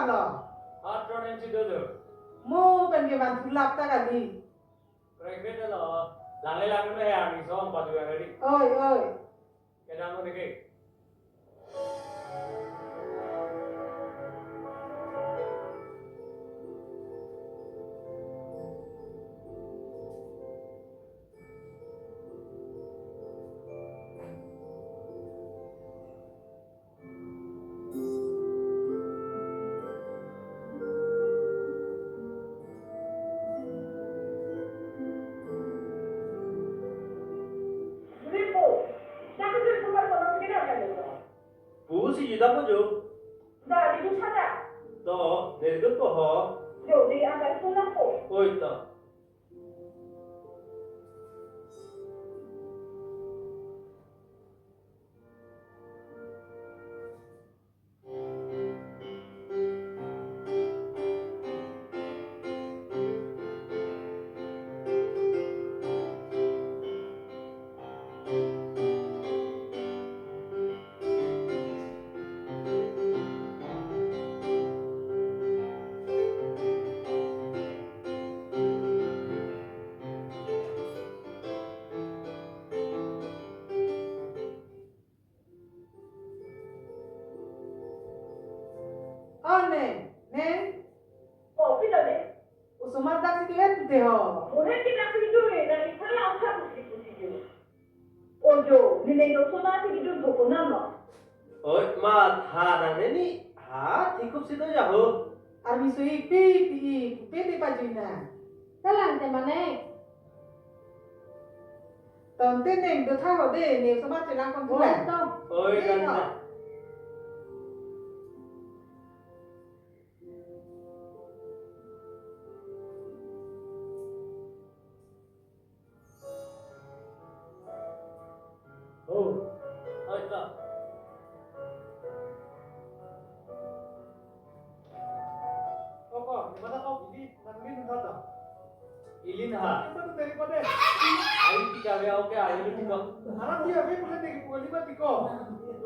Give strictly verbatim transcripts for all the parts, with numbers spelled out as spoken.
Lo. Patron M C Dodo. Mo pen ke van thulap ta kali. Private lo. Langle langle he army song padu yang ready. Oi, oi. Kedang mo deke. Ripo, dapat ripo mar kono kita akan itu. Pusi jida po jo. Da, di tu sada. To, dari tu po ho. Jo, di angka itu na po. Oi to. O neng, neng. O, pilo neng? Osomar daksi duet pute ho. Muhe ke daksi duet, na di pala angka pusi pusi ju. Ojo, ni neng osomar si kidun thoko nam lo. Oi, ma tha nang neni, ha, thikup si do ya ho. Army so-ik pi, pi-ik, pete pajui na. Kalang te mane. Tangte neng do tha ho de, ne osomar chelang kon. Oi, thulang. To. Oi, ne ganda. To. Oh, oi, ta. Koko, di mana kau di nangin tata? Ilin ha. Apa tu tadi kau deh? Ayo kita be oke, ayo kita. Aram dia be bukan tadi pukul lima tiko.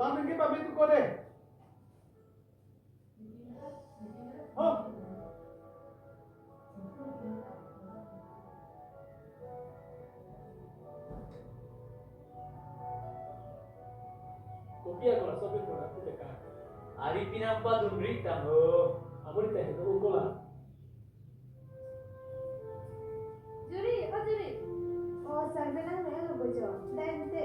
Lamin ke pamit tu kau deh. Kopi ako laso pen pura aku teka. Ari pinapa dunri tang ho. Amo di teh itu ukola. Juri, o juri. O, sir, benang nang lo bojo. Dai nte.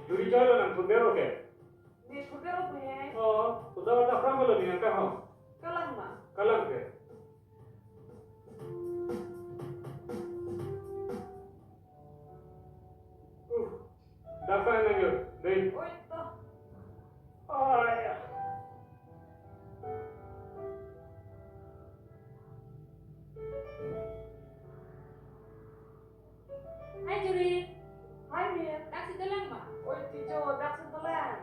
Juri chalo nang pundero ke? Ne pundero punya. Oh, sudah ada pernah lo dengan kau? Kalang ma? Kalang ke? Uh, dapat nang yo, deh. Oi, toh. Oh, ya. Hai, Juri. Hai, Mir. Daksi dolang ma? Oi, Tijo, daksi dolang.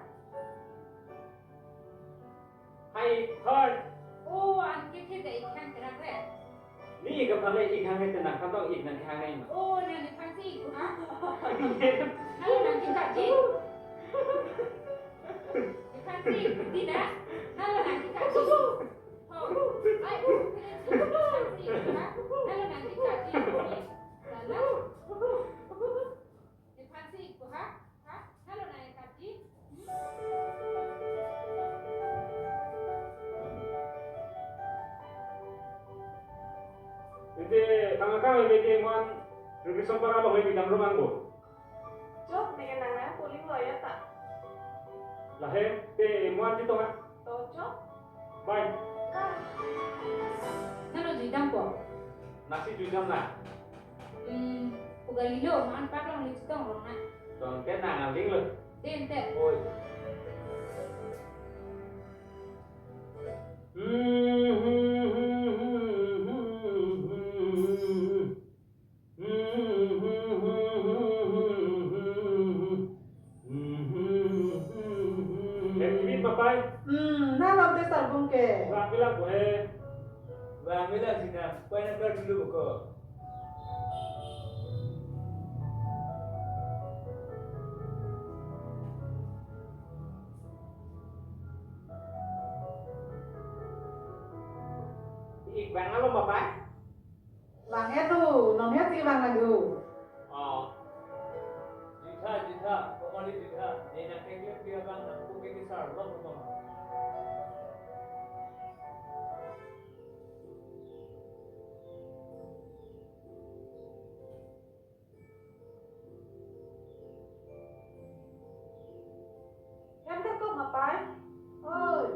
Hai, third. Oh, anke the de ik hang kerak re. Ne ik aphan le ik hang te nang phan tong ik nangkehang nai ma. Oh, nang nephan si ik ha? Halo nangkekak ji. Nephan si ik di na. Halo nangkekak ji. Oh. Ai, oh. Nephan si ik ha? Halo nangkekak ji. Lala. Nephan si ik ha? Ha? Halo nangkekak ji. Ente tangka kang ebe ke iman Rubisong para lo hoi bidang rumang bo. Chok, neke nang nang polling lo ya ta. Lahei te iman jito ha. To chok. Bye. Nano jidam po. Nasi jidam na. Hmm, pugali lo, man pak long licitong rong na. Dong te nang aling lo. Den te. Oi. Hem kibit ma pai? Hmm, nang lote sarbung ke. Bang bilang ko he. Bang bilang sina, pai na kar dulu ko. Ik bang alo ma pai? Bang etu, nong het si bang lagi. Oh. Jitha, jitha, komali jitha. Nena keklem dia bang nang kuke kisar lo ko. Hem ta kok ma pai? Oi.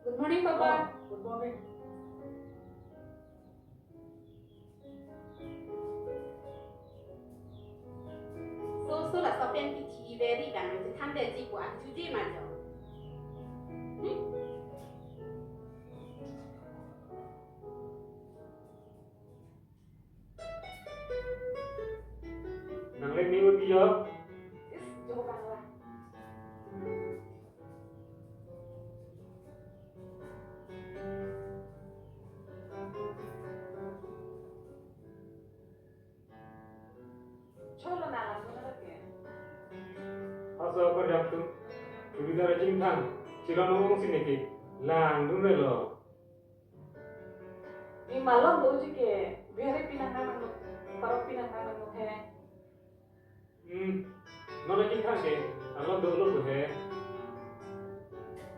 Good morning, Papa. Oh, good morning. So, so laso pen kithi very bang, je than de ji ko an chuji ma jo. Hmm? Nang le ni uti jo. Is, jo bang la. Cholo na lang dun lagi. Aso kardom atum. Churidar chingthang. Chilon ong sini ke. Lang dun relo. Ni malom do uji ke, bihari pinang nang nang, parok pinang nang nang he. Hmm, non lagi khang ke, alon do lo he.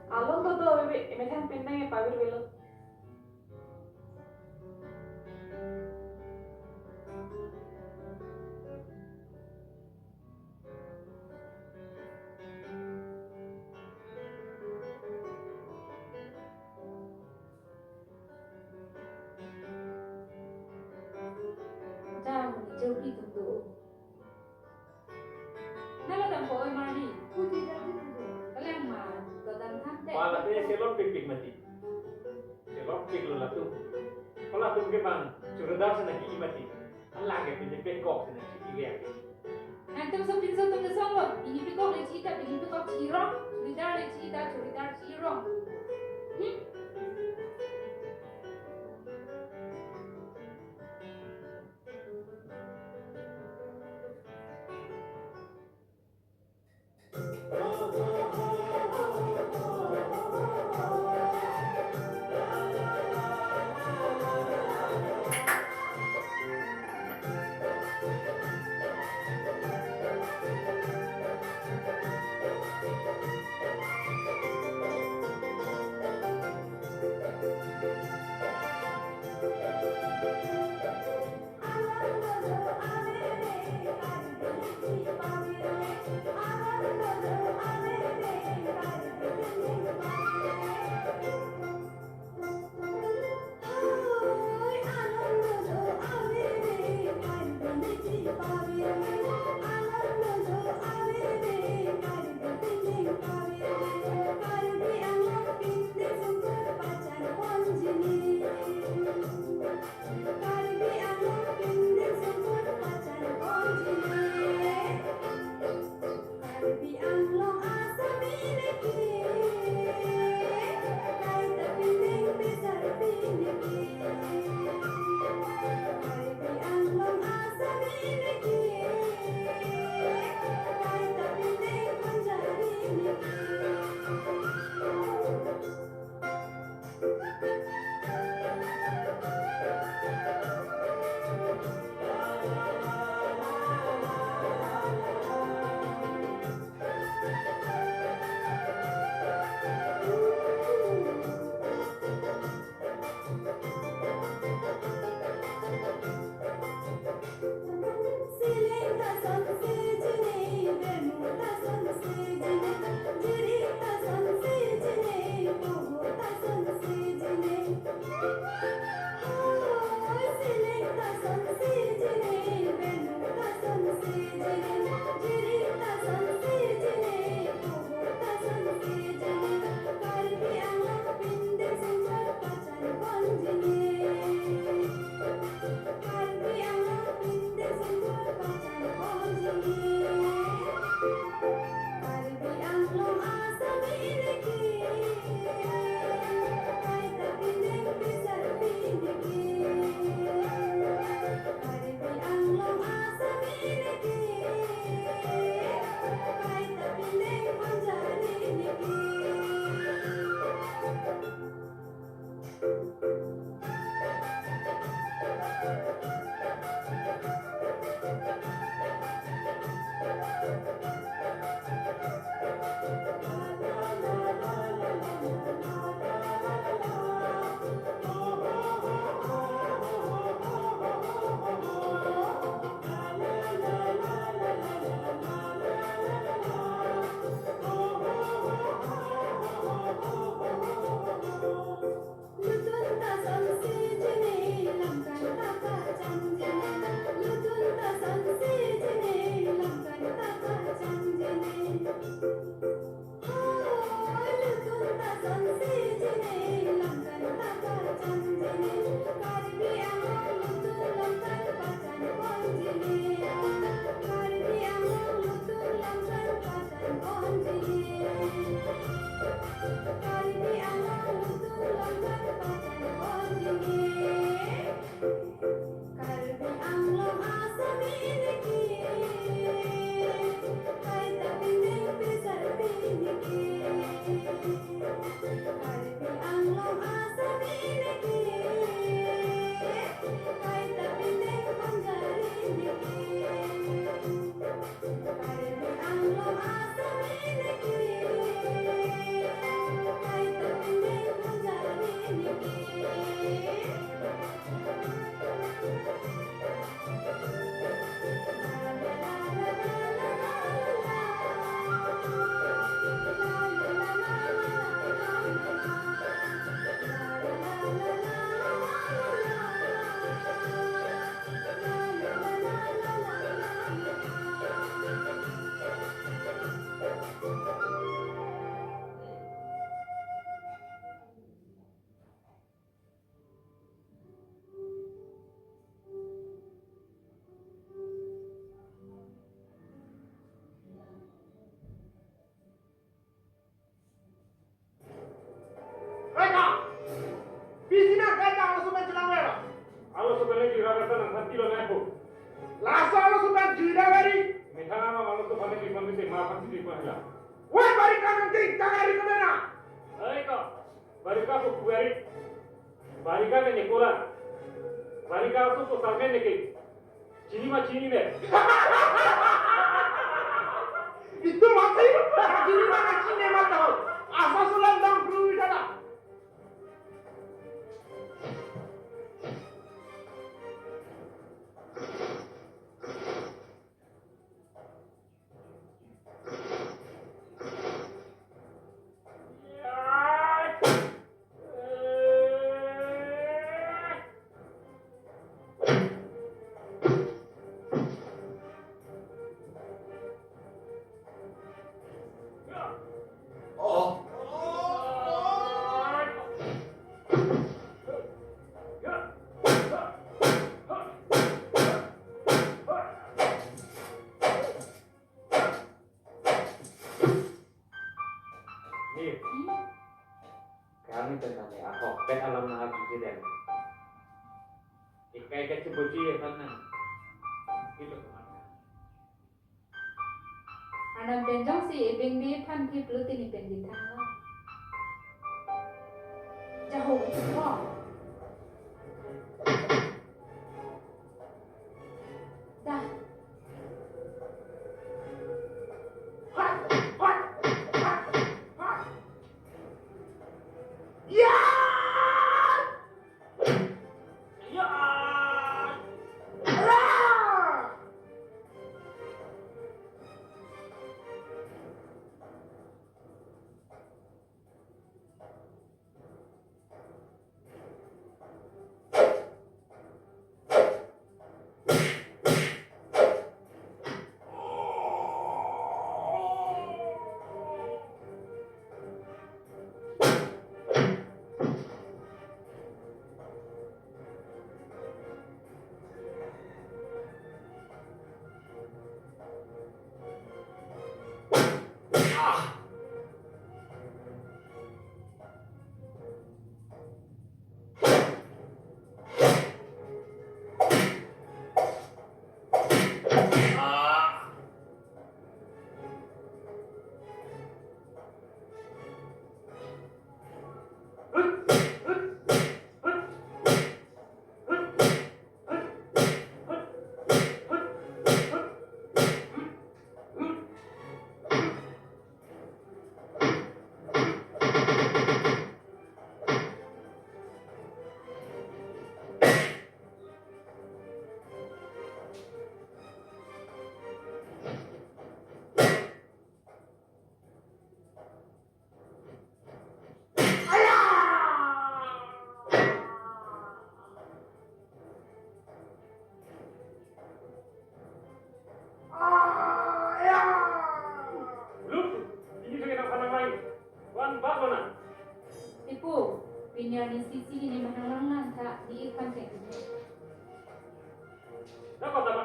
Alon do do, bebe, emethan pinang e pavir velo. Jam ni jogi tum do. Nalo dam ko oi marli. Puji jam ni tum do. Kaleng ma, to dam than te. Wala te selon pik pik mati. Selon pik lo latum. Ko latum ke bang, churidar si nangke-i mati. Alang ke pini pekok si nangke-i vek. Nangtum sopinso atum kesong lo, pini pekok le chi-i ta, pini pekok chi-i rong, churidar le chi-i ta, churidar chi-i rong. Hmm? Makan sini pahla. Woi, barika nangke tangari kemana? Hai ka, barika ko kuari. Barika ke nekola. Barika ko ko samen neke. Chini ma chini ne. Itu mati. Chini ma chini ma tahu. Asal sulam dam perlu sana. Ni, kami tentang ni ahok, pen alam na agi jiren. Ikai ke cibuji ya kan na. Itu kemana? Anam pen jongsi ebeng be phan thip lo tini pen di thang lo. Jaho itu ko. Dah. Hot, hot, hot, hot. Ya! Ya! Ya! Belum, ini sudah kena panang lain. Wan, bak mana? Ipu, pinya ni sisi ini menang lang lang tak di ikan kayak gitu. Dapat apa?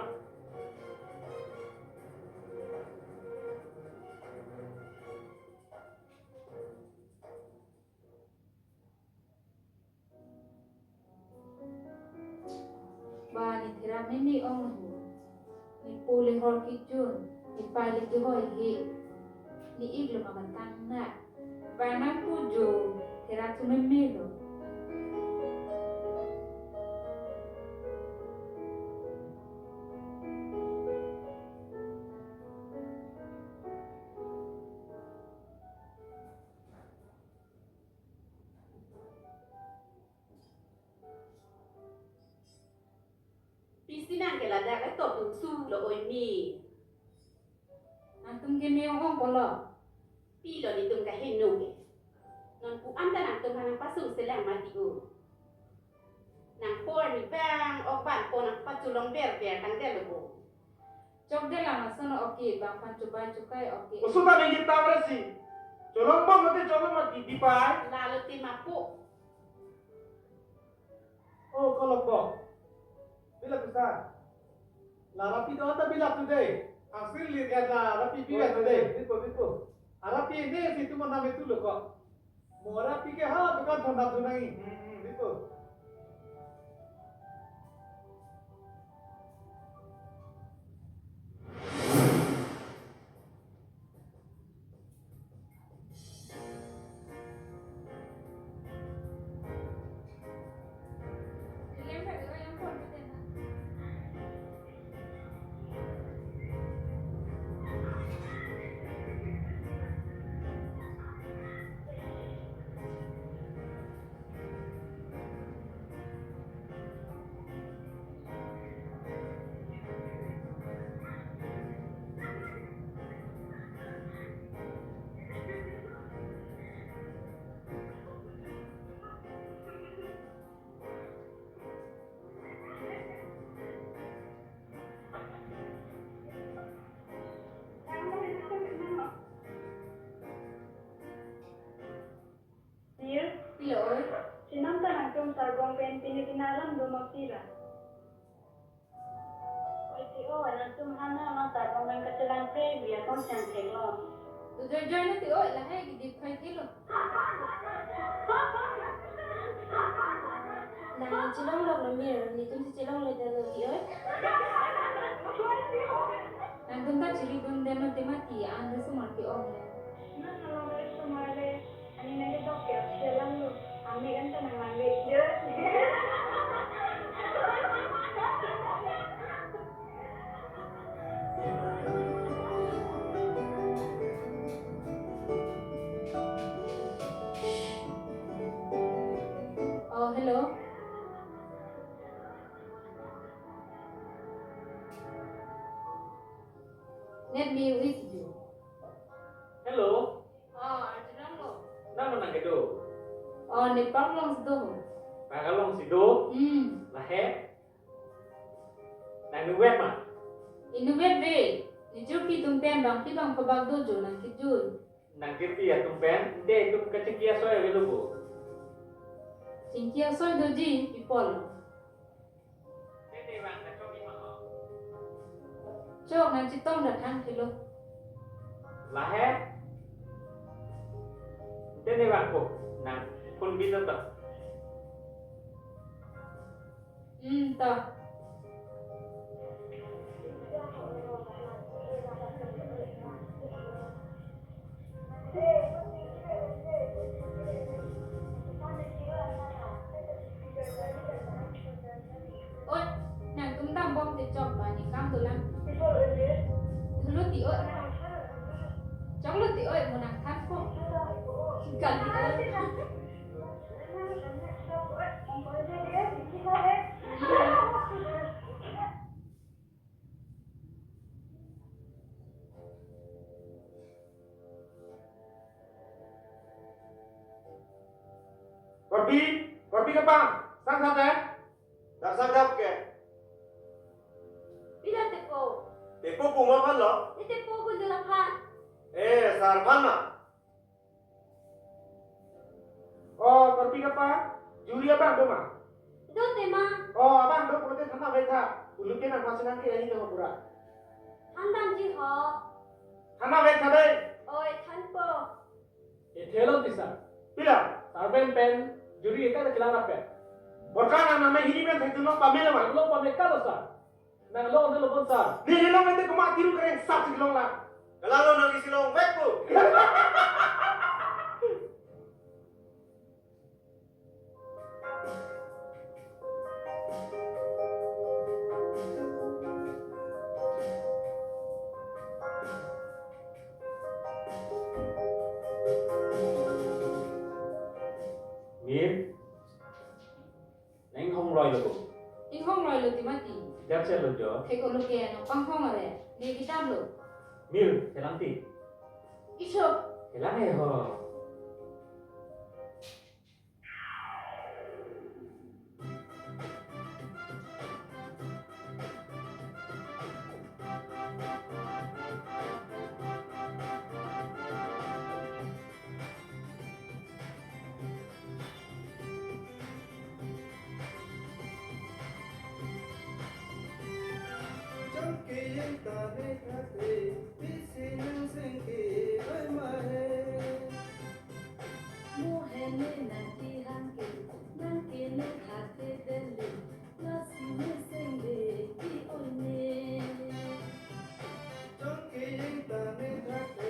Ba ni thera meme ong ho. Ni po le hor kejun, ni pai le kehoi he. Ni ik lo ma bantang na. Ba nang pu jo, thera thu meme lo. Pisi nang ke ladak le to tum su lo oi mi. Nangtum ke meo ong polo. Pilo netum kaheno ke. Non pu an ta nangtum hanang pasung selang mati o. Nang por ni bang ok ban po nang pacholong ber ber tang del lo bo. Chok del lang ason oke bang pan chubai chukai oke. Usuta ningit tang resi. Cholong bang mati cholong mati dipai. Lalo ti mapu. Oh, kolok bok. Bilak bisa. La rapi do ata bilak today. Asli lihat la rapi bilak today. Bipo, bipo. Arapi ini situ mana itu lo kok. Mo rapi ke ha bukan thonap dunangi. Hmm, hmm, bipo. Atum hana ma ta bang bang kachelang pre via kong siang thek lo. Ujar jar na ti oi, lahai gidi khai thilo. Nang chelong lok lo mir, netum si chelong le dalo ti oi. Nangtum ta chiri dun den lo ti mati, an do sumar ti ong le. Nang nang lo sumar le, ani nang ke dok ke chelang lo, ami kan ta nang lang le. Oh, hello. Let me with you. Hello. Oh, arjunang lo. Nang nang kedo. Oh, ne park along si do. Park along si do? Hmm. Lahai. Nang inutvet ma? Inutvet ve. Ne jirpi atum pen bangpi bang pabak dojo nang kijun. Nang jirpi atum pen, ante itum kachingki asoi avelo bo. Chingki asoi doji, pi apot lo. Tene bang kachok ima ho. Chok nang chetong dak thang thilo. Lahai. Tene bang ko, nang phone bi to to. Hmm, to. Oi, nangtum dambom te chok ba ne kam dolang. Dolo ti oi. Choklo ti oi, mo nang than ko. Kali oi. Korpi, Korpi kapang, sang sate? Dak sang dap ke. Pila tepo? Tepo pu ma aphan lo? Ne tepo gundu laphan. Eh, sar aphan ma? Oh, Korpi kapang, juri abang do ma? Do tema. Oh, abang do pute thana vek tha. Ulu ke nang masih nang ke ani do pura. Than damji ho. Thana vek tha dei. Oi, thanpo. Ethelo tisa. Pila? Sar pen pen juri eka na kelang rape. Borka nang nama hini pen thek tulong pamela ma? Long pame kalo sa. Nang long de lo pon sa. Ne long ente kuma tiru kereng sak si long la. Kalau lo nang isi long vek pu. Mir, nang inghong roi lo ko? Inghong roi lo ti mati. Jap se lo jo. Thek olo ke no panghong ale. Ne kitab lo. Mir, chelang ti. Iso. Chelang e ho. Chongke yang ta ne thate, pisi nang sengke oi ma he. Mo he ne nang kehang ke, nang ke ne thate dele, lasi ne sengke ki oi ne. Chongke yang ta ne thate,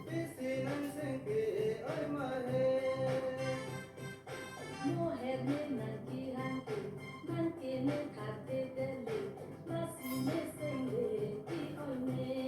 pisi nang sengke oi ma he. Mo he ne nang kehang ke, nang ke ne thate dele, lasi ne sengke ki oi ne.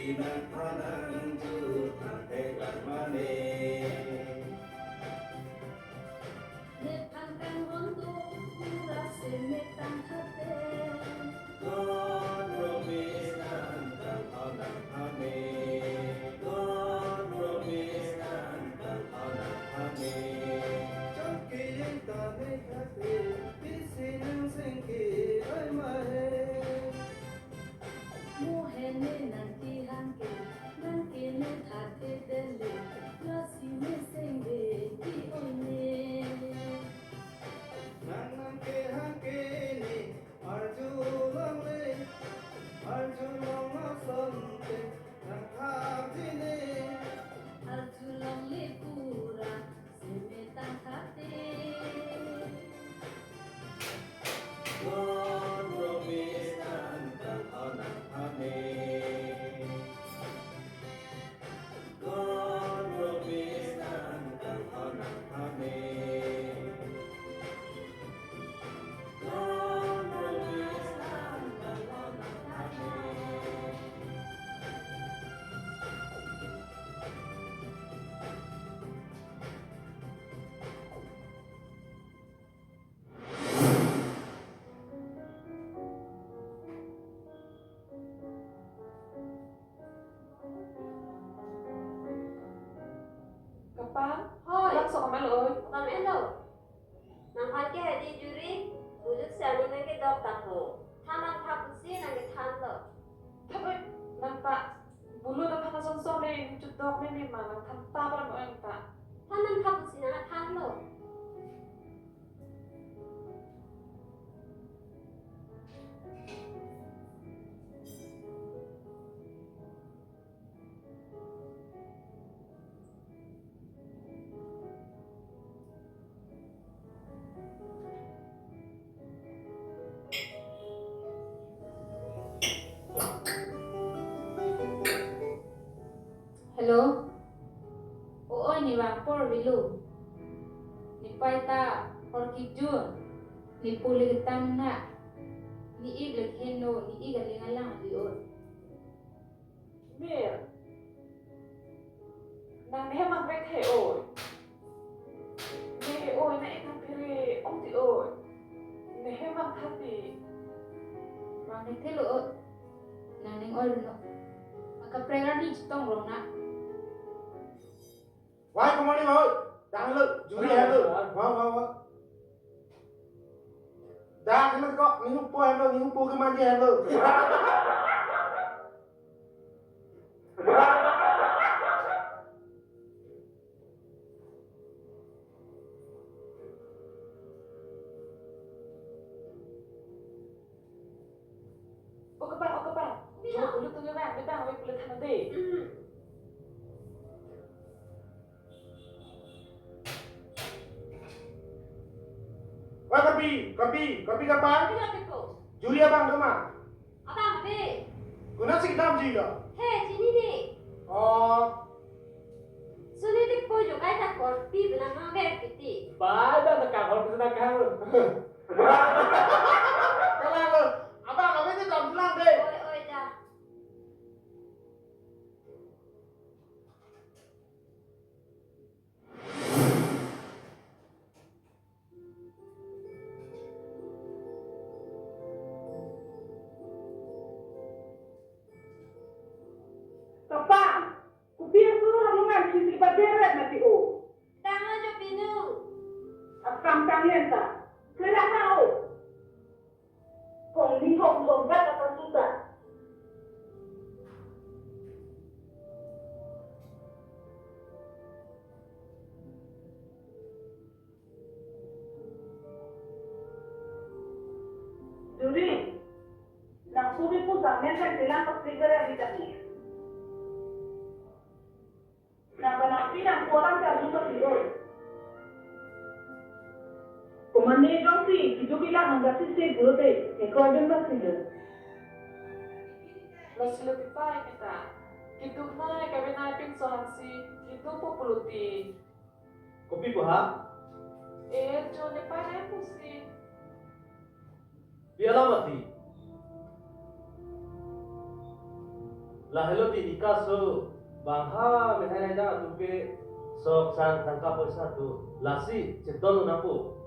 Nang thanang ju thang thek lang mane. Nephan kanghon do, pura seme tangthate. God promise nang tang thonang thane. God promise nang tang thonang thane. Chot kejeng ta ne thate, pisi nang sengke ai mahe. Mo hene nang kehang ke, nang kene thate dele, lasi ne sengbe ke-oi ne. Nang nang kehang ke ne, arjulongle, arjulong asonte, nang thapji ne. Arjulongle pura, seme tangthate. God promise nang tang thonang thane. God promise nang tang thonang thane. God promise nang tang thonang thane. Kapang? Hoi. Kapang sok amelo oi. Kapang elo. Nangphan ke hadi juri, bujut si aning nang kedok tako. Than nangthap pusi nang kethanlo. Thap oi, nang ta. Bulu ta than asonson le, chutdok ne ne ma, nang than ta param oi nang ta. Than nangthap pusi nang thanlo. Hello. O-oi, ne vang apor avelo. Nepei ta hor kejun. Nepo le ketang na. Ne-ik le keheno, ne-ik aling alang le-ot. Mir. Nang nehem mang vek he oi. Ne he oi, nang-ik nang phere ong ti oi. Nehem mang thati. Mang ne thelo oi. Nang ning oi runo. Akaprek arni chitong rong na. Wai, kumani wai. Dang lo, juri helo. Wai, wai, wai. Dang lo kok, ning po helo, ning po ke mandi helo. O kapang, o kapang. Pino? Jok bulu tunge bang, bang, wek bulu than de. Mhm. Wah, kopi, kopi, kopi kapang. Pino teko? Juri abang koma. Abang be. Konatsi kedamji lo? He, chinine. Oh. Suni tik po jo kai ta korpi bena ma ver piti. Ba, da ta ka korpi na ka. Kalang lo. Abang, abang ti dam lang de. Oi, oi, da. Kapang, kopi aso halungan kisi baderet mati o. Tanglo jo pinu. Akam tanglen ta. Kela ta o. Kong ni kong lombat akan sudah. Juri, nang subi pu samen kan jelang pasti gara di kaki. Nang panapi nang puaran kali pati oi. Komane jongsi, kiduk ilang nang gasi se pulote, ekor jun bak silo. Lo silo pipai kita. Kiduk nai kabe nai pinso hansi, kiduk po pulote. Kopi po ha? Eh, jo nepei nai pusi. Pi alam mati. Lahelo ti nikas lo, bang ha mehai raidang atum ke sok sang tangka poisa do, lasi chetong nangpo.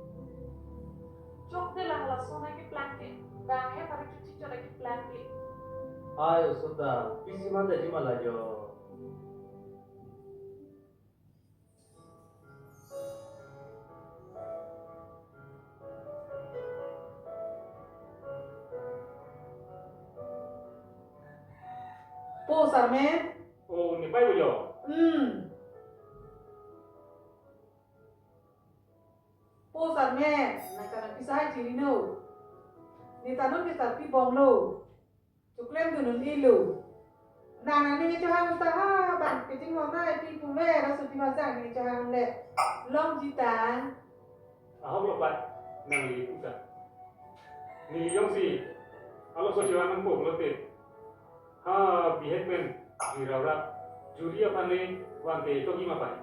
Chokte lang lason akeplang ke, bang he parik chuchi chot akeplang ke. Ai osota, pisi man daji ma la jo. Po Sarmen. Oh, ne pai bo jo. Hmm. Po Sarmen, nang kanang pisa hai chiri no. Ne ta non ke sarpi bomlo. Choklem dunnon-elo. Nang nang ne chohang ta ha, bang kejing hona ipi puve, rasu ti masang ne chohang le. Longji tang. Ahok lo pai, nangli puta. Neli jongsi, alo so chohang nangpo lote. Ha, bihek pen, di raurak, juri aphan ne, wang ke togi ma pai.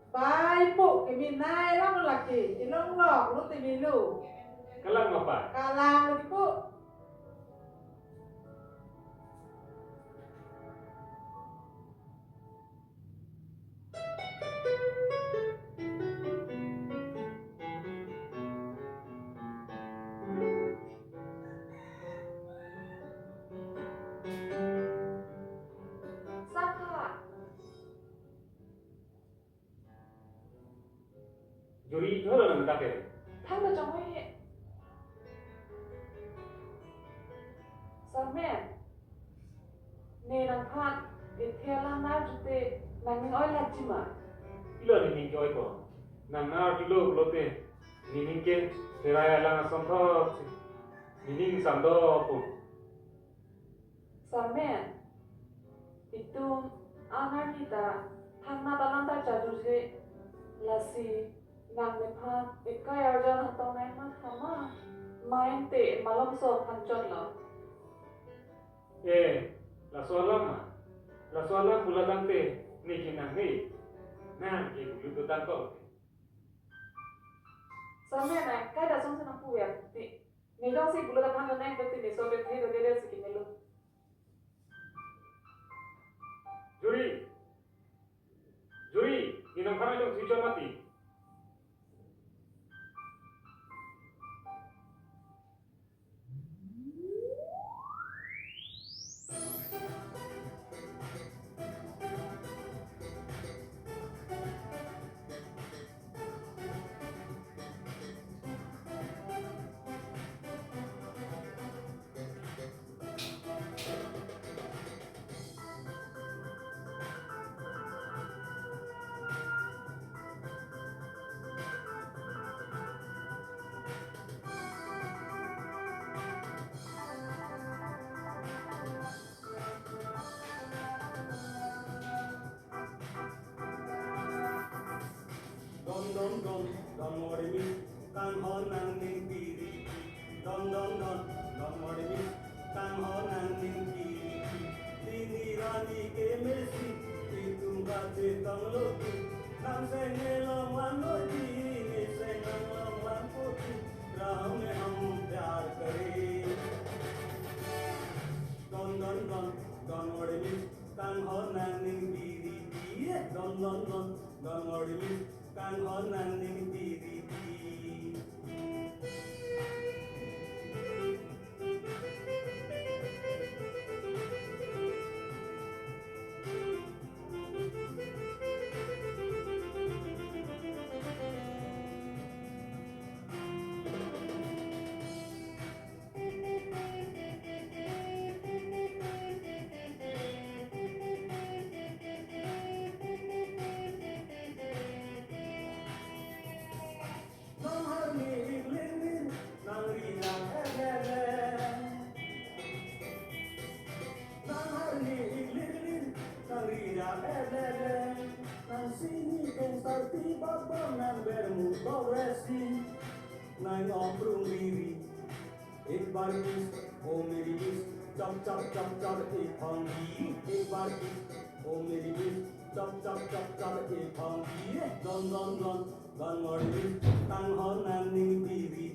Pai po, kemi nai lam lo lake, ilong lok, lo te melo. Kalang ma pai. Kalang lo di po. Saka. Juri, jolo nang dak ke. Thang ta chongoi he. Sarmen. Ne nangphan, ethe alang nar jute, nangning oi lak ji ma. Pilo nening ke-oi ko. Nang nar julo pulote, nening ke, herai alang ason thot si. Nening samdo pun. Sarmen, itum anerni ta thangnat alam ta chajuje, lasi nang nephan ekai arjan hatong nai ma hama, main te malomso aphan chotlo. Eh, laso alam ma, laso alam pulo tangte ne ke nang ne, nang ke bulu do tangko. Sarmen ai, kai da song senang puya te. Ne jongsi bulu ta thang nang te ne so te the do de si ke melo. Juri. Juri, ne nangphan ajong si chomati. Don don don, don mori mi, kanghon nangning piri. Don don don, don mori mi, kanghon nangning piri. Dini rani ke mesi, itum kache tong loki. Nang seng ne long wan loki, ne seng nang long wan koki. Rahon ne hum pyar kare. Don don don, don mori mi, kanghon nangning piri. Don don don, don mori mi, kanghon nangning piri. Nang harni iklingrin, nang ri nang eklele. Nang harni iklingrin, nang ri nang eklele. Nang sini kensar ti babam nang bermu kogresi. Nang omprung riri. एक बार किस, ओ मेरी किस, चप चप चप चप एक हंगी। एक बार किस, ओ मेरी किस, चप चप चप चप एक हंगी। Don don don, don mori mi, kanghon nangning piri.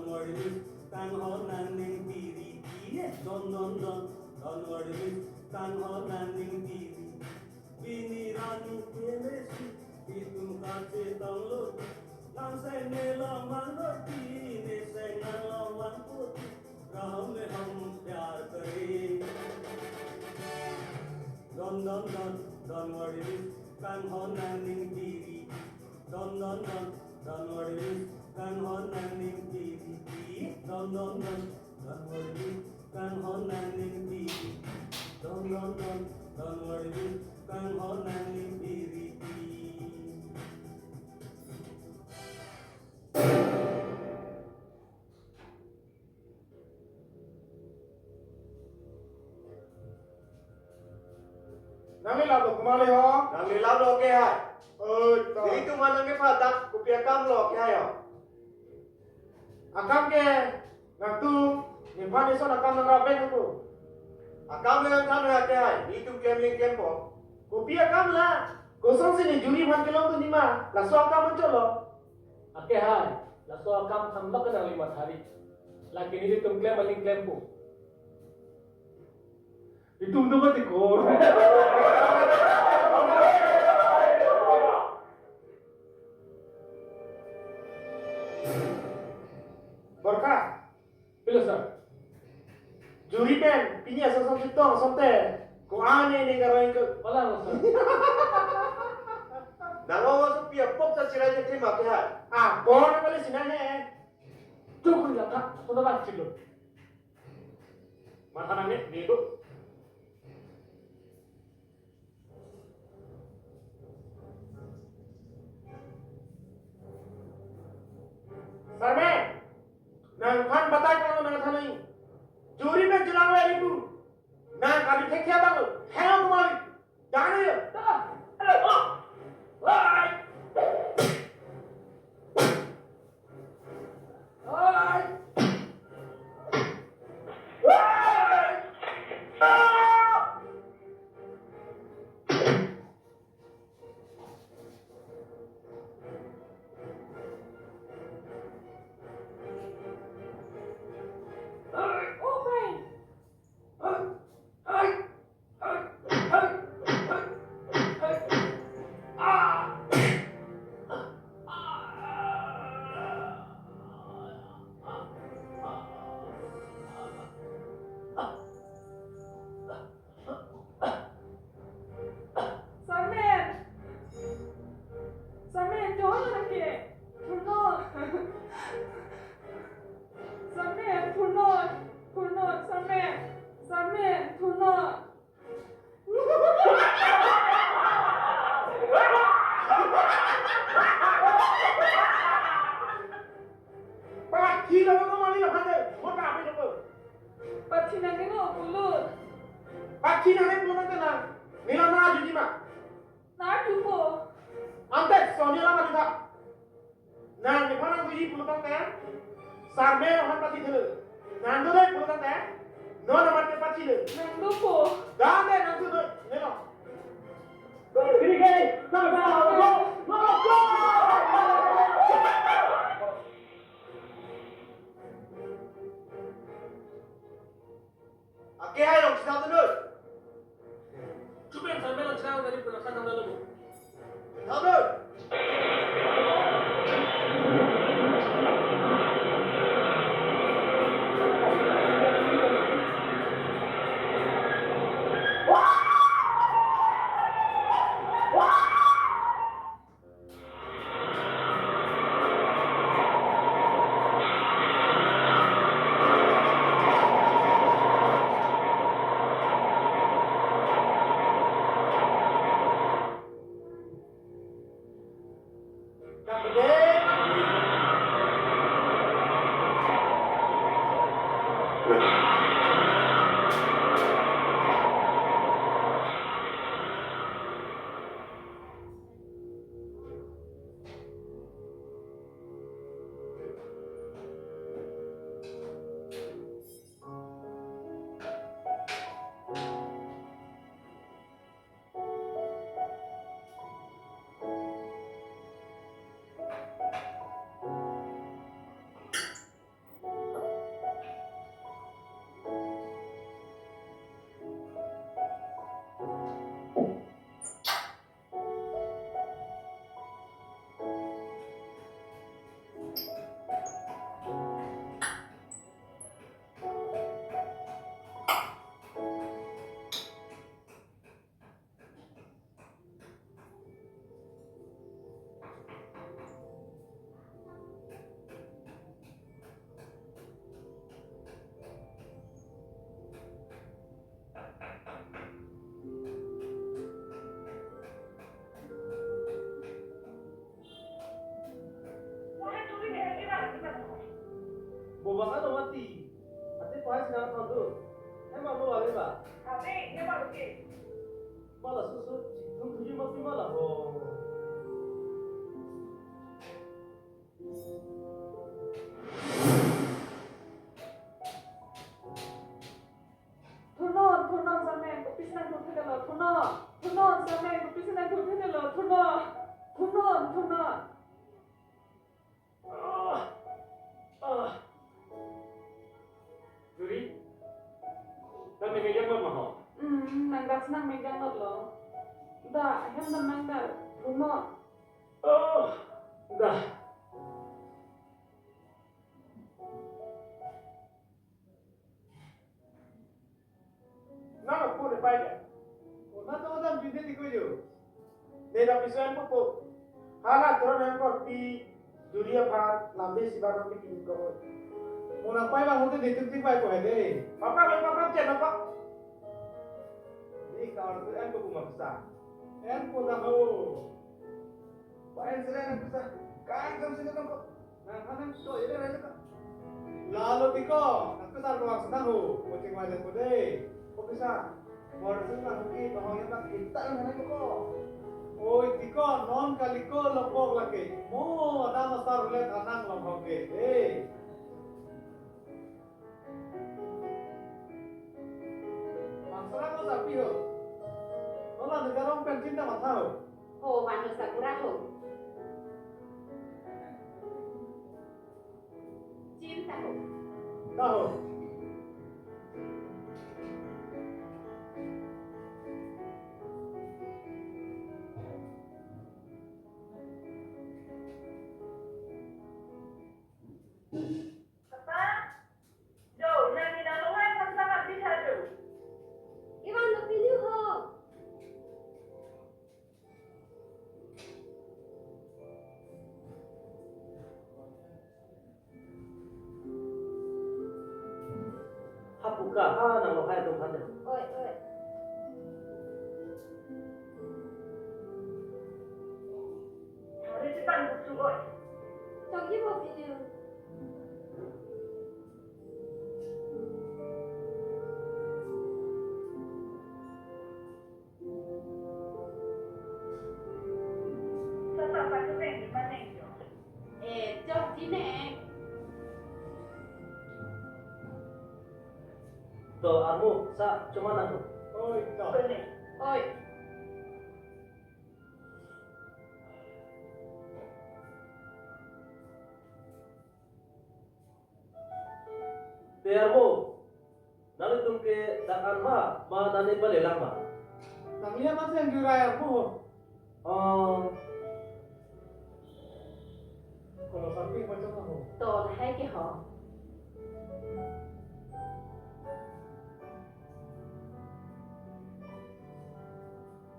Don Wardi Mills kanghon nangning piri. Don don don, Don Wardi Mills kanghon nangning piri. Pini rani kemesi, itum kachetonglo. Nang seng nelong vanglo, pini seng nanglong vangpo. Raham mein hum pyar kare. Don don don, Don Wardi Mills kanghon nangning piri. Don don don, Don Wardi Mills kanghon nangning piri. Don don don, Don Wardi Mills kanghon nangning piri. Don don don, Don Wardi Mills kanghon nangning piri. Nangli lap lo, komat le ho? Nangli lap lo, Ake Hai. Oi, to. Nelitum aphan nangkephan dak kopi akam lo, Ake Hai ho? Akam ke, nangtum nephan ison akam nangrap pen ko. Akam le nangthan ra, Ake Hai, nelitum klemle klempo. Kopi akam la? Kosonsi ne juri aphan kelongdun nima, laso akam anchot lo. Ake Hai, laso akam thanlok nangli mathari. Lake nelitum klem aling klempo. Itum do mati ko. Borka. Pilo, sir? Juri pen pini asong song chetong asonte ko-an ne ne karoi ko. Palang, sir. Nang ong aso pi apok ta chirai ke thema ke ha. Ah, bon kali sina he. Tuh, kun jatha, sono bang chilo. Matha nangne, ne tu. Sarmen, nangphan batai kang nangthanai. Juri pen chelang le ribu. Nang kali thekthia bang. Helo kumari. Jangan ya. Sarmen! Sarmen, thurnon nangke! Thurnon! Sarmen, thurnon! Thurnon, Sarmen! Sarmen, thurnon! Pathi lo ko mali lo hande, mota api lo ko. Pathi nangne lo pulut. Pathi nangne pulut nang. Nila na juji ma. Na jupo. Ante Sonia lama juta. Nang nephan nangjuji pulo tangte, Sarmen aphan pathi thelo. Nang do dei pulo tangte, non amat ke pathi lo. Nang dopo. Dan dei nang do dei, nelo. Ake hai long sina tu noi. Chupen Sarmen long sina tadi pernah sana dalam. Tahu noi. Bang ano mati. Ate pahai sinang thon do. Ema mo ave ba? Ave, ema ruke. Mala susu, tum tuji mati mala ho. Thurnon, thurnon sameng, kopisi nangthurthedetlo, thurnon. Thurnon sameng, kopisi nangthurthedetlo, thurnon. Thurnon, thurnon. Ah, ah. Juri, nang memegang ma ho? Hmm, nang dak nang megang lo. Da, hem da nang da, thurnon. Oh, da. Nang pun pai da. Oh, na to dam binte di ko jo. Ne da pisan po po. Hala tron hem ko pi duriya phan lambe si baru pi pin ko. Mo nang pai bang hote di tuk tik pai ko hai de. Papa ko papa cek apa? Ni kawar tu en ko kuma pisa. En ko da ho. Pahen sila nang pisa. Kain kam sila nang ko. Nang hanang so ila rela ka. Lalo tiko, nang pisa ruang senang ho. Kucing wajah ko de. Ko pisa. Mor senang ki bahong yang tak kita nang hanang ko. Oi tiko, non kali ko lopok lagi. Mo ada masar ulet hanang lopok ke. Eh. Mangsara ko sapi ho. Nola negarong pen cinta matha ho. Ho, vanu sakura ho. Cinta ho. Taho. Papa, jo, nang ni nang longai sang sangat bisa jo. Ivan lo pinu ho. Hapuka, ha nang longai atum han de. Oi, oi. Hari si pan buksu oi. Chongji bo pinu. Sasa pakai neng, mana neng jo? Eh, chok ji neng. To, armu, sa, cuma nang. Oi, to. Oi. Te armu, nanglitum ke dak an ma, ma nani palelang ma? Nangli amat yang jurai armu ho. Oh. Kalau samping macam apa? To, lahai ke ho.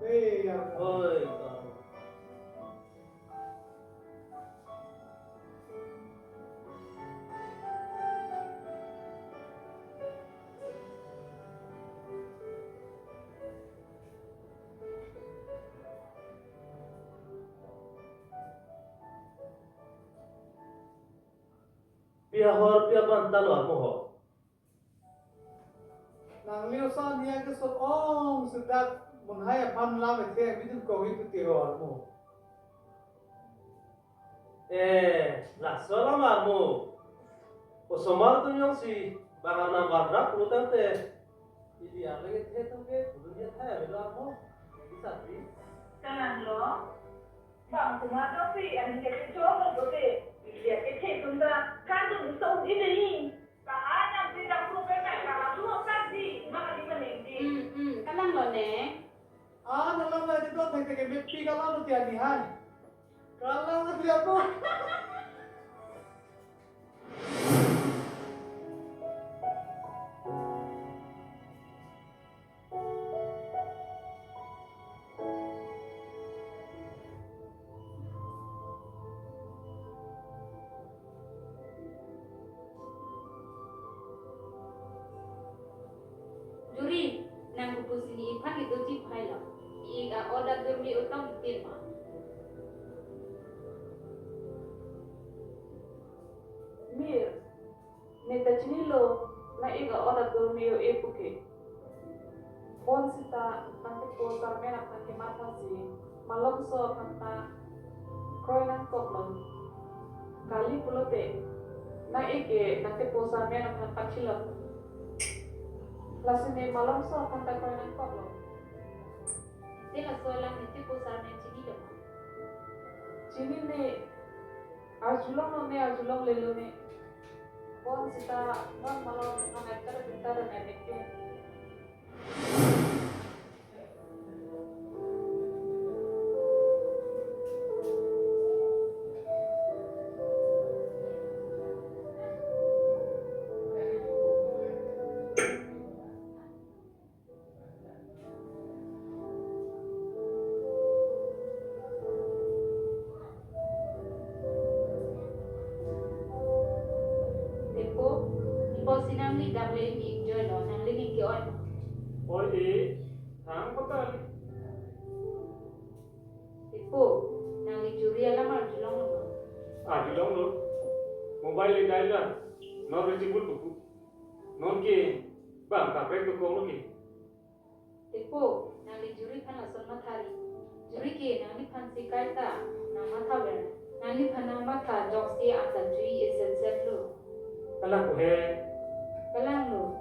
Eh, ya. Oi, to. Pi ahor pi abang ta lo armu ho. Nangli osan ya ke so ong sedak menghai aphan lam ethe bidin kong itu tiro armu. Eh, laso alam armu. Osomar atum jongsi bang arnam bardap pulotangte. Ili arleng ethe atum ke pudun ya thaya belo armu. Bisa pi? Kalang lo. Bang kuma to pi, ani ke chong lo bote. Ili ke che tum ta kan tum so di de. Ka anam si dam pru pe pe ka la tu tak di, ma ka di ma neng di. Hmm, hmm, kalang lo ne. Ah, na lang na di to thek thek me pi kalang lo ti ani hai. Kalang lo ti apo. Juri, nang kupusi ni iphan itu chip hai lo. Ik a order juri utang tin ma. Chinilo, nang-ik a-ot atum me-o-e pu ke. Bonsita nangkepo sarmen aphan kematha si, malomso aphan ta kroi nangkoklo. Kali pulote, nang-ik ke nangkepo sarmen aphan pachilok. Lasi ne malomso aphan ta kroi nangkoklo. Te laso alam ne kepo sarmen chinilo ma? Chinine, arjulonglo ne, arjulonglelo ne. Bonsita non malom aphan ekta pinta dan emek ke. Tepo, ipo si nangli dak le ning joilo, nangli ning ke-oi ma? Oi e, thang kota li. Tepo, nangli juri alam arjulonglo ma? Arjulonglo. Mobile le dial la, non reachable pupu. Non ke bang kaprek dokoklo ke. Tepo, nangli juri aphan lason mathari. Juri ke nangliphan si kaita nangmathaver. Nangliphan nangmatha joksi anta jui eset set lo. Kalang ko he. Kalanglo.